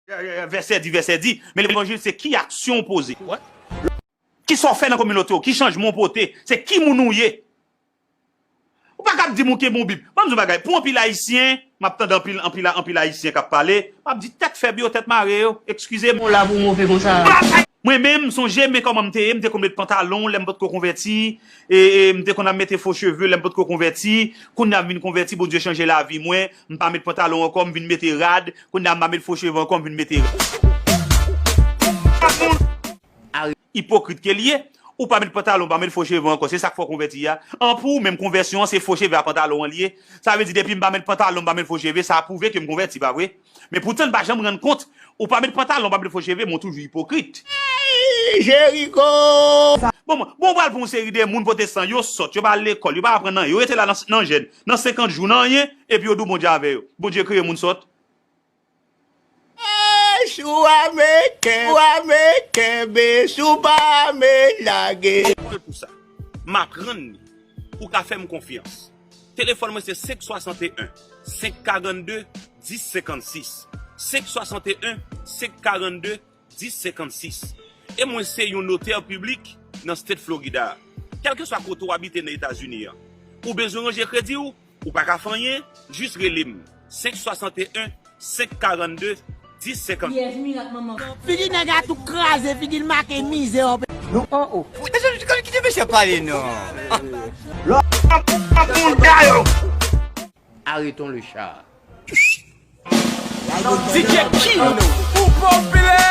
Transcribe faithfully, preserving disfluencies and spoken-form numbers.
Vèsè di, vèsè di. Men levanjil, se ki aksyon w poze. Ki sa w fè nan kominote w? Ki chanjman w pote? Se ki moun ou ye? Ou pa kab di m ou kenbe yon Bib. Ban m di w bagay. Pou anpil Ayisyen, m ap tande anpil, anpil, anpil Ayisyen k ap pale, m ap di, tèt fèb yo, tèt mare yo, eskize m. Ou la pou move konsa. Mwen menm, sonje, men kòman m te ye, m te konn met pantalon lè m potko konvèti, e, e m te konn ap mete fo cheve lè m potko konvèti. Kounye a m vin konvèti, Bondye chanje lavi mwen, m pa met pantalon ankò, m vin mete rad. Kounye a m pa met fo cheve ankò, m vin mete rad. Ipokrit ke l ye. Ou pa met pantalon, pa met fo cheve ankò. Se sa k fè w konvèti a. An, pou ou menm, konvèsyon an, se fo cheve a pantalon an li ye. Sa vle di, depi m pa met pantalon, m pa met fo cheve, sa pwouve ke m konvèti, pa vre? Men poutan, n pa janm rann kont. Ou pa met pantalon, pa met fo cheve, men w toujou ipokrit. Jeriko! Bon, bon, ou pral pran yon seri de moun pwotestan, yo sòt, yo pa al lekòl, yo pa aprann anyen, yo rete la nan, nan jèn, nan senkant jou, nan anyen, epi yo di w Bondye avè yo. Bondye kreye moun sòt. Chou ame kenbe, chou ame kenbe, chou pa ame lage. Pran l pou sa. M aprann li. Ou ka fè m konfyans. Telefòn mwen se senk swasanteyen, senk karannde, dis senkannsis. Senk swasanteyen, senk karannde, dis senkannsis. E mwen se yon notè piblik nan State Florida. Kèlkeswa kote w abite nan Etazini an, ou bezwen ranje kredi w, ou pa ka fè anyen, jis rele m. Senk swasanteyen, senk karannde, dis senkannsis. Figi nèg la tou kraze, figi l make mizè. Oh, oh. Mesye, ki, ki, ki mesye pale non? Arrêtons le char. D J Kino. Ou popilè.